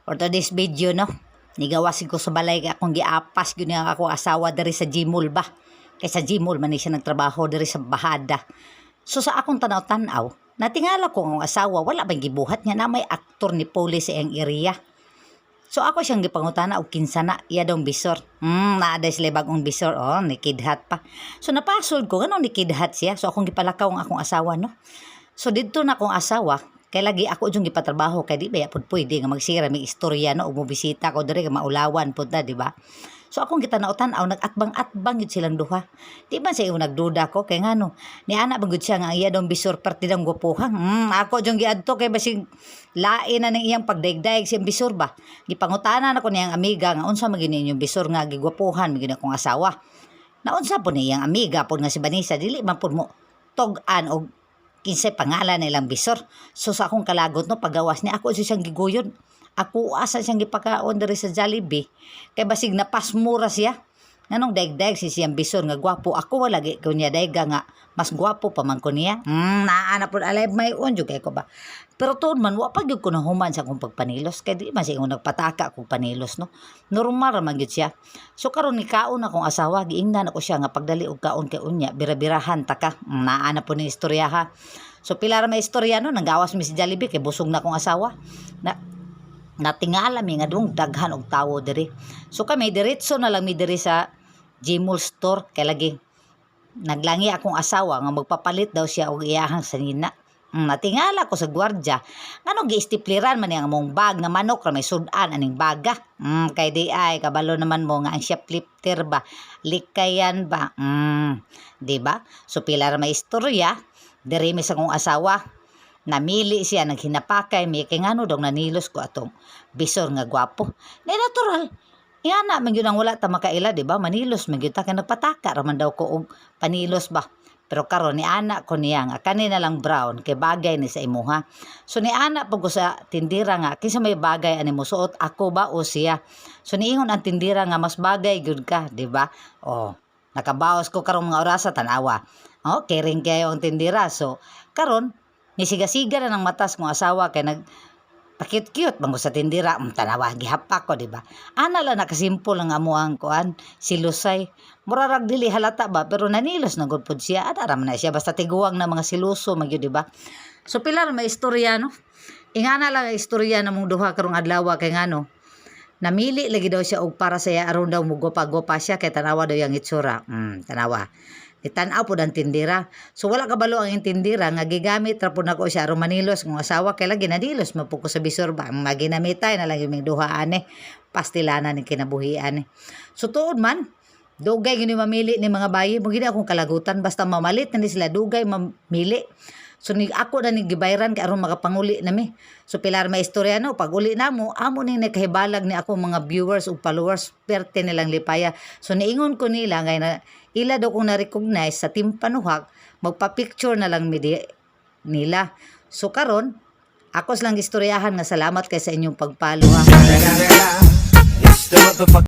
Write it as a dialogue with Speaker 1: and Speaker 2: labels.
Speaker 1: For today's video, no, nigawas ko sa balay kay akong giapas gyud niya ako asawa diri sa Gmall ba. Kay sa Gmall man ni siya nagtrabaho diri sa Bahada. So sa akong tanaw-tanaw, natingala ko ang asawa wala bang gibuhat niya na may aktor ni police sa iyang area. So ako siyang gipangutana og kinsa na iya daw bisor. Naa day sila bagong bisor, oh, ni kidhat pa. So napasol ko ngano ni kidhat siya. So akong gipalakaw ang akong asawa, no. So didto na akong asawa kay lagi ako jung gipatrabaho kay di ba pud pwede nga magsira may istorya, no, ug mobisita ko diri kay maulawan pud na, di ba? So akong gitanaw-tan-aw, nag-atbang-atbang gyud silang duha. Di man sa iyo nagduda ko kay ngano ni ana man gud siya nga ang iya daw bisor partidang gwapuha. Ako jung giadto kay basig lain na ning iyang pagdaigdaig sa bisor ba. Gipangutana nako niyang amiga nga unsa man gyud inyong bisor nga gigwapuhan man gyud akong asawa. Naunsa po niyang amiga pod nga si Vanessa, dili man pud mo tug-an og kinsay pangalan nilang bisor. So sa akong kalagot, no, pagawas niya ako siyang giguyon. Ako asa siyang gipakaon diri sa Jollibee kay basig napasmura siya. Nganong daigdaig si siyang bisor nga gwapo, ako wala gi ko niya dayga nga mas gwapo pa man ko niya. Naa na pud alive my own jud kay ko ba. Pero tuod man wa pa gyud ko nahuman sa akong pagpanilos kay di man siya ingon nagpataka kog panilos, no. Normal ra man gyud siya. So karon ni kaon akong asawa, giingnan ako siya nga pagdali og kaon kay unya bira-birahan ta ka. Naa na po ni istorya ha. So pila ra may istorya, no, nanggawas mi si Jollibee kay busog na akong asawa. Na natingala mi nga dong daghan og tawo diri. So kami diretso na lang mi diri sa Gmall store kay lagi naglangi akong asawa nga magpapalit daw siya og iyahang sanina. Natingala ko sa gwardya. Ngano giistipliran man niya ang among bag nga manok ra may sud-an aning baga. Kay di ay kabalo naman mo nga ang shoplifter ba, likayan ba. Di ba? So pila ra may istorya diri mi sa akong asawa. Namili siya, naghinapakay mi kay ngano daw nanilos ko atong bisor nga gwapo. Ni natural. Ingana man gyud ang wala ta makaila, di ba? Manilos man gyud ta kay nagpataka ra man daw ko og panilos ba. Pero karon ni ana ko niya nga kani na lang brown kay bagay ni sa imuha. So ni ana pud ko sa tindira nga kinsa may bagay ani mo suot, ako ba o siya. So niingon ang tindira nga mas bagay gyud ka, di ba? Oh, nakabawas ko karong mga orasa, tanawa. Oh, caring kayo ang tindira. So karon nisiga-siga na ng matas kong asawa kay nag pakit-cute man ko sa tindira, tanawa gihapak ko, di ba? Ana lang nakasimple ang amuang kuan silusay. Mura rag dili halata ba pero nanilos na gud pud siya. Ana ra man na siya basta tiguang na mga siluso man gyud, di ba? So pila ra may istorya, no. Ingana lang ang istorya namong duha karong adlaw kay ngano namili lagi daw siya og para sa iya aron daw mugopa-gopa siya kay tanawa daw yang itsura. Tanawa. Itan-aw pod ang tindira. So wala kabalo ang tindira nga gigamit ra pud nako siya aron manilos kung asawa kay lagi nanilos man pud ko sa bisor ba. Maginamitay na lang yung duha ane. Pastilana ni kinabuhian ni. So tuod man, dugay gini mamili ni mga bayi mo gini akong kalagutan basta mamalit na ni sila dugay mamili. So ni ako na ni gibayran kay aron makapanguli nami. So pilar may istorya, no, pag uli namo amo ning nakahibalag ni ako mga viewers ug followers perte nilang lipaya. So niingon ko nila ngay na ila daw kong na-recognize sa Team Panuhak, magpa-picture na lang mi di nila. So karon ako silang istoryahan nga salamat kay sa inyong pagpalo ha.
Speaker 2: It's the motherfucker.